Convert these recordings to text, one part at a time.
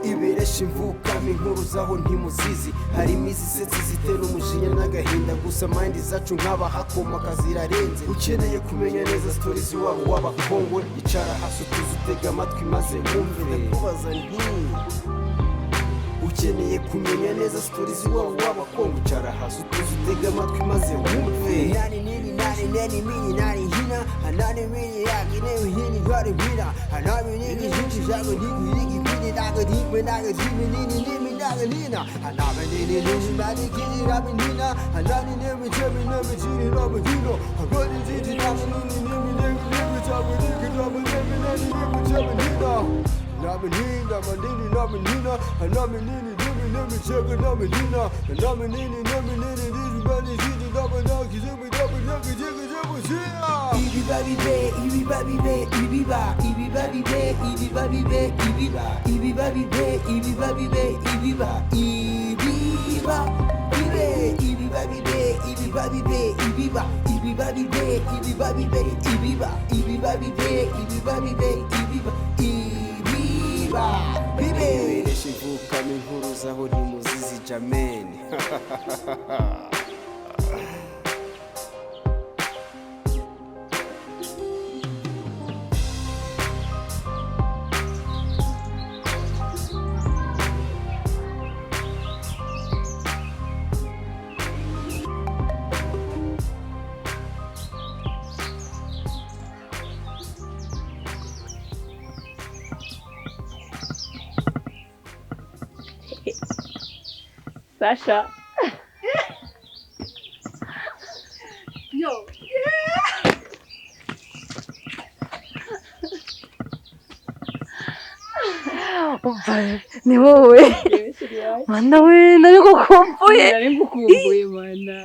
Ibiresha imvukamo inkuru zaho ntimuzizi, harimo izisetsi zitera umujinya n'agahinda. Gusa mind zacu nk'abahakomoka zirarenze. Ukeneye kumenya neza stories wabo w'Abakongwe, icara hasi utuze, utega amatwi maze wumve. Ndakubaza nti: ukeneye kumenya neza stories wabo w'Abakongo, icara hasi utuze, utega amatwi maze wumve. Nani nini nani nani mini nani hina nani mini yaki nini hini gari hina nani nini hini jago nini nini nini naga nini naga nini nini nini naga nina nani nini nini nani kini nani nina nani nini nini nini nini nani hina nani nini nani nini nini nini nini jago nini nani nini nini nini nini hina nani nini nani nani nina nani nini nini nini jago nani nina nani nini nini nini nini nani nini nani nani nini nani nini nani nini. Ibiba bibe, ibiba bibe, ibiba, ibiba bibe, ibiba bibe, ibiba, ibiba bibe, ibiba bibe, ibiba, ibiba bibe, ibiba bibe, ibiba bibe, ibiba, ibiba bibe, ibiba bibe, ibiba, ibiba bibe, ibiba bibe, ibiba, ibiba bibe. Ibiresha ivukamo inkuru zaho ntimuzizi, jameni. Sasha. Yo. Umva, ni wowe mana we, nari gukumbuye. Nari ngukumbuye mana.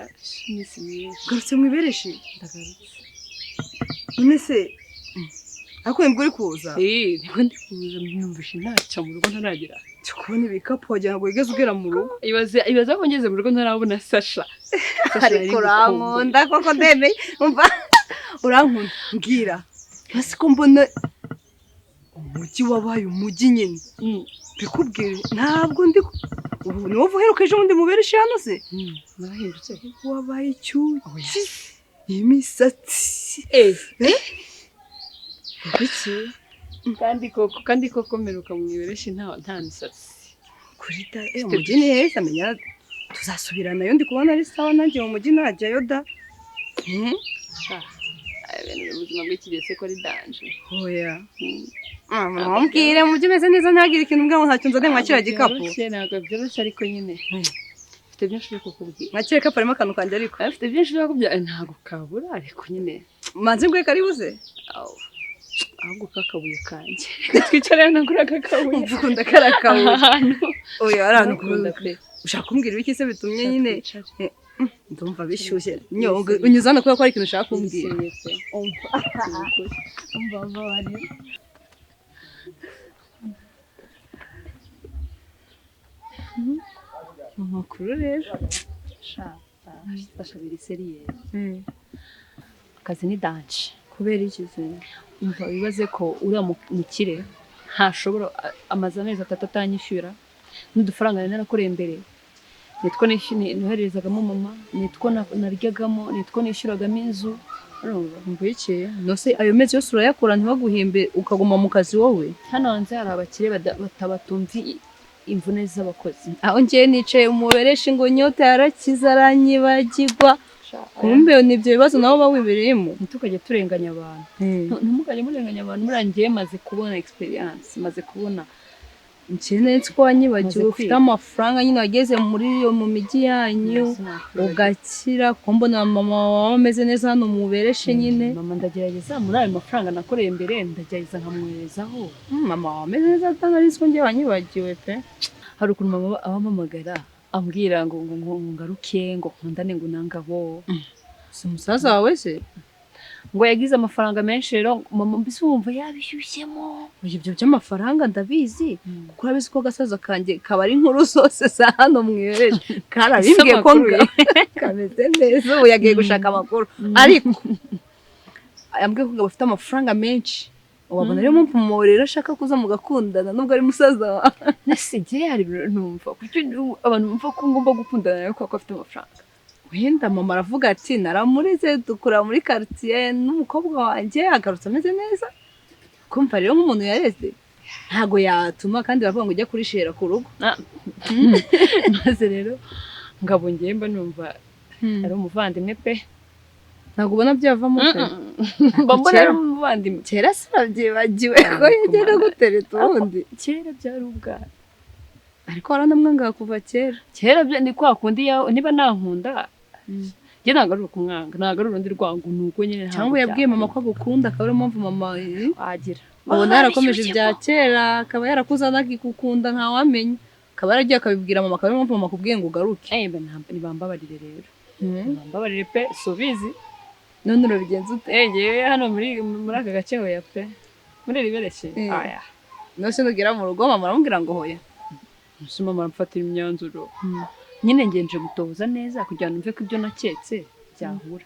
Iminsi myinshi. Garutse mu ibereshi. Ndagarutse. None se ariko nibwo uri kuza? Eh, nibwo ndi kuza, numvishe ntacyo mu rugo ntaragera. Cyo kubona ibikapu wagira ngo wigeze ugera mu rugo. Ibaze, ibaze ko ngeze mu rugo ntarabona Sasha. Sasha nari Ariko ngukumbuye. urankunda koko, ndemeye. Umva, urankunda. Mbwira. Ese ko mbona umujyi wabaye umujyi nyine? Mbikubwire, ntabwo ndi ubu ni wowe uheruka ejo bundi mubereshi hano se? Narahindutse. Wabaye icyuki. Imisatsi. Eh. Eh? Kuki? Kandi koko mperuka mu ibereshi nta misatsi. Kuri da, umujyi ni heza, menya tuzasubirana yo, ndi kubona ari sawa, nanjye mu mujyi najyayo da. Sha. Ibintu ubuzima bw'iki gihe se ko ari danger. Oya. Mumbwire mu mujyi umeze neza, ntagire ikintu umbwira ngo ntacyo nzane mwa kiriya gikapu. Byoroshye, ntabwo byoroshye ariko nyine. Mfite byinshi byo kukubwira. Mwa kiriya gikapu harimo akantu kanjye ariko. Mfite byinshi byo kukubwira, ntabwo kabura ariko nyine. Manze nguhe karibuze? Aho. Ahubwo kakabuye kanjye. Twicare hano kuri aka kabuye. Ukunda kariya kabuye. Ahantu. Oya, ari ahantu Ndakunda ukunda. pe. Ushaka kumbwira ibiki se bitumye nyine? Twicare. Ndumva bishyushye. Nyo, unyuze hano kubera ko hari ikintu ushaka kumbwira. Bishyushye pe. Umva. Ni ukuri. Umva, mbabarira. Amakuru rero. Sha, Sasha biri sérieux. Akazi ni danger. Kubera iki se? Umva, wibaze ko uriya mukire ntashobora, amaze amezi 3 atanyishyura, n'udufaranga nari narakoreye mbere nitwo nohererezagamo mama, nitwo naryagamo, nitwo nishyuragamo inzu, urumva? Umva iki? Nose ayo mezi yose urayakura ntibaguhembe, ukaguma mu kazi wowe? Hano hanze hari abakire batabatumva imvune z'abakozi. Aho ngiye nicaye umubereshi ngo nyota yarakize aranyibagirwa. Kumbe ni ibyo bibazo nabo bawibereyemo. Ntitukajye turenganya abantu. Ntimukajye murenganya abantu, murangiye maze kubona experience, maze kubona. Nkeneye ko wanyibagiwe Maze ufite kwiga. amafaranga nyine, wageze muri iyo mu mijyi yanyu ugakira, ko mbona mama wawe ameze neza hano mubereshe nyine. Mama ndagerageza muri ayo mafaranga nakoreye mbere, ndagerageza nkamwoherezaho. Mama wawe ameze neza, atari ko njye wanyibagiwe pe. Hari ukuntu mama abampamagara ambwira ngo ngaruke, ngo nkundane ngo nangabo. Si umusaza wawe se? Ngo yagize amafaranga menshi rero mama mbese wumva yabishyushyemo. Oya, ibyo by'amafaranga ndabizi, kuko urabizi ko gasaza kanjye kaba ari inkuru zose za hano mwihereje, karabimbwiye ko Amakuru kameze neza, ubu yagiye gushaka amakuru, ariko yambwiye ko ngo bafite amafaranga menshi. Wabona rero mpamvu mama rero ashaka kuza mugakundana nubwo ari musaza wawe. Nese njye hari ibintu numva kuki abantu bumva ko ngomba gukundana nawe kuko afite amafaranga. Wenda mama aravuga ati naramureze dukura muri quartier n'umukobwa wanjye agarutse ameze neza, kumva rero nk'umuntu yareze ntago yatuma, kandi baravuga ngo ujye kurishera ku rugo. Maze rero Ngabo ngiye mba numva ari umuvandimwe pe. Ntabwo ubona byavamo se? Mba mbona ari umuvandimwe. Kera sinabyibagiwe ko yajyaga gutereta ubundi. Kera byari ubwana. Ariko waranamwangaga kuva kera. Kera ni kwa kundi niba nankunda njye ntabwo ari ukumwanga, ntabwo ari urundi rwango, ni uko nyine ntabwo. Cyangwa yabwiye mama ko agukunda, akaba ariyo mpamvu mama wagira. Ubona yarakomeje ibya kera, akaba yarakuze anagikukunda ntawamenya, akaba yaragiye akabibwira mama, akaba ariyo mpamvu mama akubwiye ngo ugaruke. Nibambabarire rero, nibambabarire pe, subizi. None urabigenza ute? Ngewe hano muri aka gace hoya pe, muri iri bereshe aya. Nose nugera mu rugo mama aramubwira ngo hoya? Mama aramfatira imyanzuro. Nyine ngenje gutoza neza kugira ngo numve ko ibyo naketse byahura.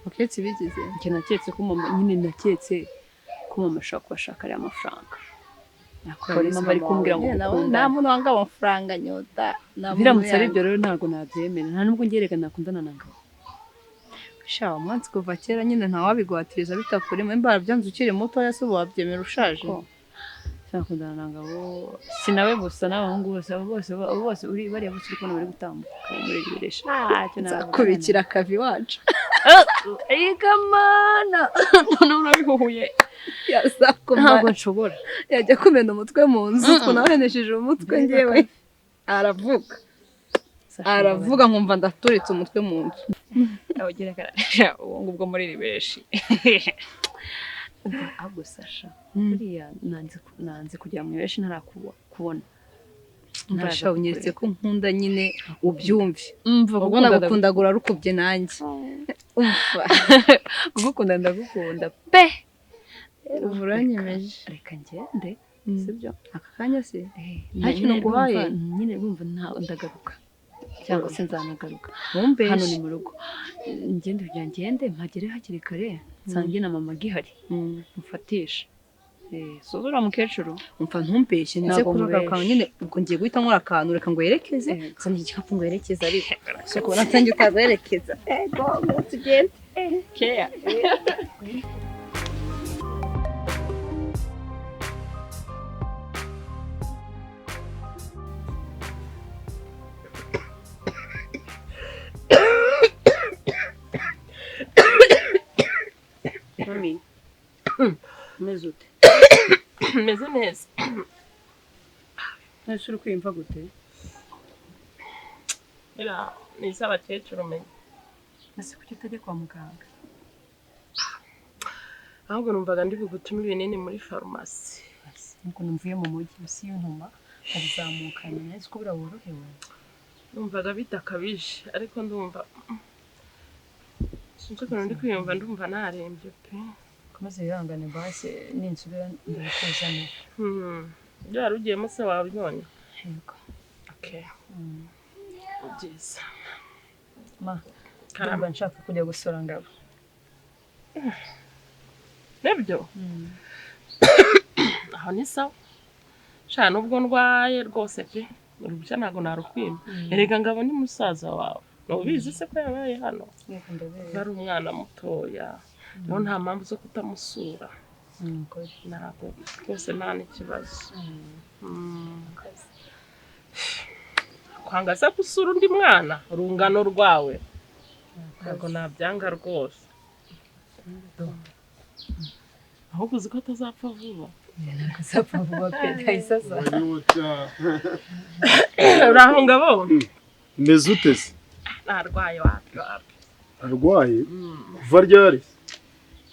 Waketse ibigize? Njye naketse ko mama, nyine naketse ko mama ashobora kuba ashaka ariya mafaranga. Nakora mama ari kumbwira ngo gukunda. Nta muntu wanga amafaranga nyota. Biramutse ari ibyo rero ntabwo nabyemera. Nta nubwo ngereka nakundana na Ngabo. Sha umunsi kuva kera nyine ntawabigwatiriza bitakurimo, imba byanze ukiri muto se wabyemera ushaje. Nakundana na Ngabo si nawe gusa n'abahungu bose, abo bose abo bose uri bariya bose uri kubona bari gutambuka muri biresha. Ntacyo nzakubikira akavi wacu. Igamana none urabihuhuye. Ntabwo nshobora. Yajya kumena umutwe mu nzu tunahenesheje umutwe ngewe. Aravuga. Aravuga nkumva ndaturitse umutwe mu nzu. Abagira uwo ngubwo muri ribeshi. Ahubwo Sasha, buriya nanze kujya mu ibeshi ntarakubona. Mfasha unyeretse ko nkunda nyine ubyumve. Ubwo nagukundagura rukubye nanjye. Umva. Kugukunda ndagukunda pe. Uburanyemeje. Reka ngende. Sibyo? Aka kanya se? Nta kintu nguhaye. Nyine urumva ndagaruka. Cyangwa se nzanagaruka. Hano ni mu rugo. Ngende kugira ngende mpagere hakiri kare nsange na mama gihari. Mfatisha. Suzura mukecuru. Umva ntumbeshye ndetse kuragaruka nyine ubwo ngiye guhita nkora akantu reka ngo yerekeze. Nsange igikapu ngo yerekeze ariko. So kubona nsange utazerekeza. Ego tugende. Keya. Mami, umeze ute? Meze neza. Nese uri kwiyumva gute? Era ni iz'abakecuru umenye. Ese kuki utajya kwa muganga? Ahubwo numvaga ndi bugutuma ibinini muri farumasi. Nuko numvuye mu mujyi usi y'intuma abizamukanye neza ko bura worohewe. Numvaga bitakabije ariko ndumva sinzi ukuntu ndi kwiyumva, ndumva narembye pe. Komeze wihangane basi ninsubira ndabikuzanira. Ibyo wari ugiyemo se wabibonye? Yego. Okay. Byiza. Ma, ndumva nshaka kujya gusura Ngabo. Nibyo? Aho ni sawa. Sha nubwo ndwaye rwose pe, uruhushya ntabwo narukwima. Erega Ngabo ni musaza wawe. Nubizi se ko yabaye hano? Ari umwana mutoya. Rero nta mpamvu zo kutamusura. Ntabwo rwose nta n'ikibazo. Kwanga se gusura undi mwana urungano rwawe ntabwo nabyanga rwose. Ahubwo uzi ko atazapfa vuba. Atazapfa vuba pe, ndayisaza. Uraho Ngabo? Meze ute se? Narwaye wapi wapi. Arwaye? Kuva ryari?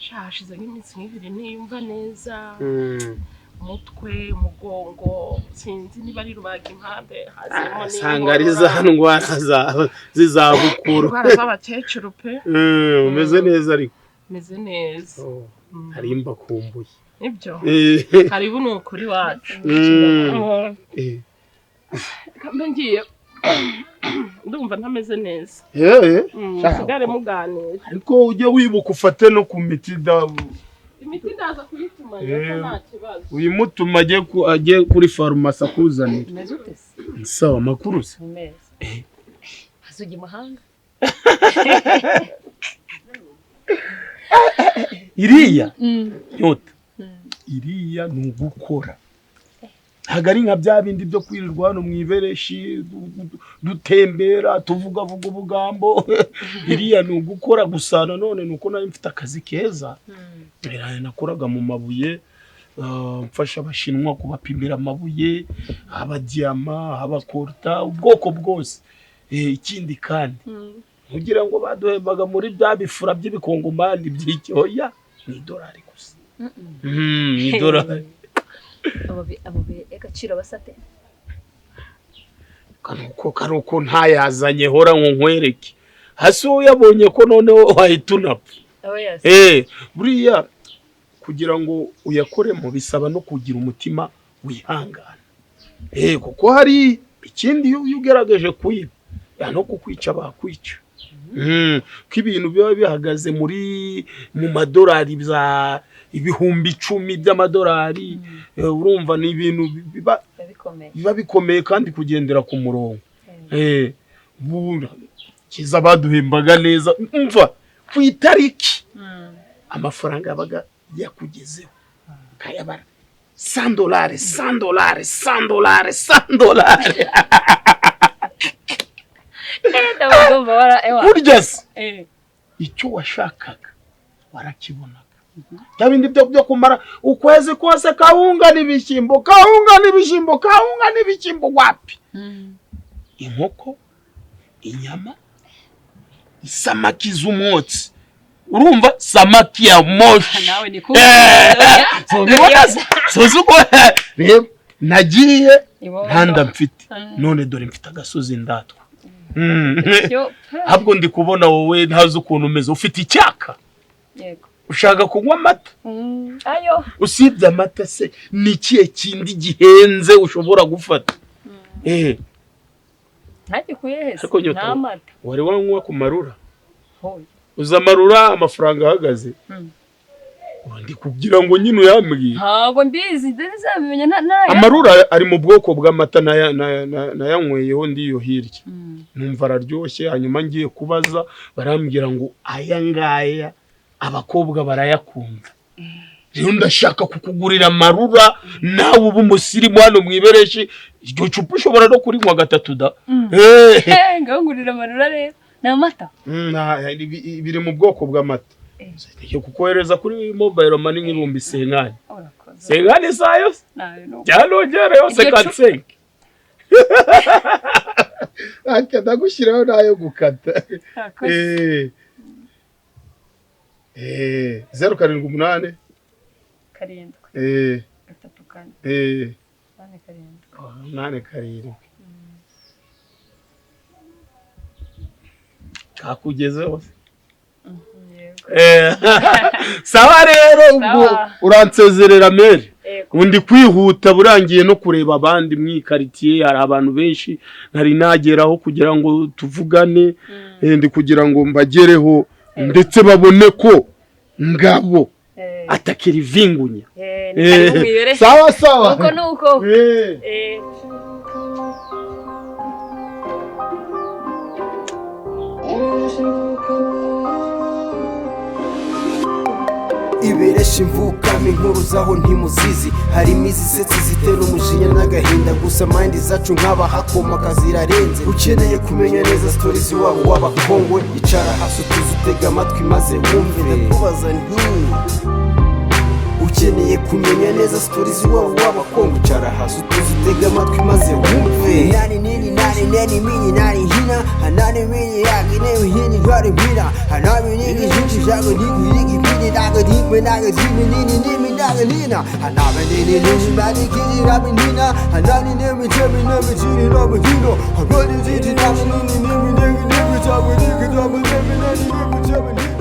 Hashize nk'iminsi nk'ibiri ntiyumva neza. Umutwe, umugongo, sinzi niba ari rubaga impande, hazimo n'ingora. Ari za ndwara z'izabukuru. Indwara z'abakecuru pe. Umeze neza ariko. Meze neza. Hari mbakumbuye. Nibyo. Karibu ni ukuri wacu. Kambe ngiye. Ndumva ntameze neza. Sigare muganira. Ariko ujye wibuka ufate no ku miti da. Imiti ndaza kuyituma nta kibazo. Uyimutuma ajye kuri farumasi akuzanira. Meze ute se? Sawa makuru se. Meze. Azujya imahanga. Iriya nyota. Iriya ni ugukora. Ntabwo ari nka bya bindi byo kwirirwa hano mu ibereshi dutembera tuvuga vuga ubugambo. Iriya ni ugukora gusa. Nanone nuko nari mfite akazi keza, nakoraga mu mabuye, mfasha abashinwa kubapimira amabuye, haba diyama, haba korta, ubwoko bwose. Ikindi kandi nkugira ngo baduhembaga muri bya bifura by'ibikongomani by'icyoya ni idolari gusa. Ni idolari. Amabuye y'agaciro basate kanuko ntayazanye hora ngo nkwereke. Hasi uyabonye ko noneho wahita unapfa. Buriya kugira ngo uyakoremo bisaba no kugira umutima wihangana. Kuko hari ikindi iyo ugerageje kuyiba no kukwica bakwica. Ko ibintu biba bihagaze muri mu madolari bya 10,000 by'amadolari, urumva ni ibintu biba bikomeye kandi kugendera ku murongo. Kiza baduhembaga neza, umva ku itariki amafaranga yabaga yakugezeho kayabara $100 $100 $100 $100. Burya se icyo washakaga warakibonaga. Bya bindi byo kumara ukwezi kose kawunga n'ibishyimbo, kawunga n'ibishyimbo, kawunga n'ibishyimbo, wapi? Inkoko, inyama, isamaki z'umwotsi. Urumva samaki ya moshi. Nawe ni Reba nagiye ntanda mfite, none dore mfite agasozi ndatwa. Ahubwo ndi kubona wowe ntazi ukuntu umeze, ufite icyaka. Yego. Ushaka kunywa amata? Ayo. Usibye amata se ni ikihe kindi gihenze ushobora gufata? Ntagikuye hese. Nta mata. Wari wanywa ku marura? Uza amarura amafaranga ahagaze. Ndi kugira ngo nyine uyambwiye. Ntabwo mbizi, ndazabimenya nayo. Amarura ari mu bwoko bw'amata nayanyweyeho ndiyo hirya. Numva araryoshye, hanyuma ngiye kubaza barambwira ngo aya ngaya abakobwa barayakunda. Rero ndashaka kukugurira amarura nawe ubu umusirimu hano mu ibereshi, iryo cupa ushobora no kurinywa gatatu da. Ngangurira amarura rero. Ni amata? Biri mu bwoko bw'amata. Ngiye kukohereza kuri mobile money nk'ibihumbi 50. 50 sayo? Byanongereyo 55. Aka ndagushyiraho nayo gukata. 078 7 3 4 8 7. Kakugezeho. Sawa rero ubwo uransezerera mere. Undi kwihuta burangiye no kureba abandi mu quartier, hari abantu benshi nari nageraho kugira ngo tuvugane, ndi kugira ngo mbagereho ndetse babone ko ngabo atakiri vingunya. Sawa sawa. Uko nuko. Iberesha imvukamo inkuru zaho ntimuzizi, harimo izisetsi zitera umujinya n'agahinda, gusa mind zacu nk'abahakoma kazirarenze. Ukeneye kumenya neza stories wabo w'abakongwe, icara hasi utuze utega amatwi maze wumve. Ndakubaza nti ukeneye kumenya neza stories wabo w'abakongwe, icara hasi utuze utega amatwi maze wumve. Nani nini nani nani mini nani hina hanani mini yagi ne hini gari hina hanani nini jinji jago nigi nigi mini daga dikme daga dimi nini nimi daga nina hanani nini nini badi kidi rabi nina hanani nimi jemi nimi jini nami hino hanani jiji nami nini nimi nigi nimi jago nigi jago nimi nini nimi jemi nini.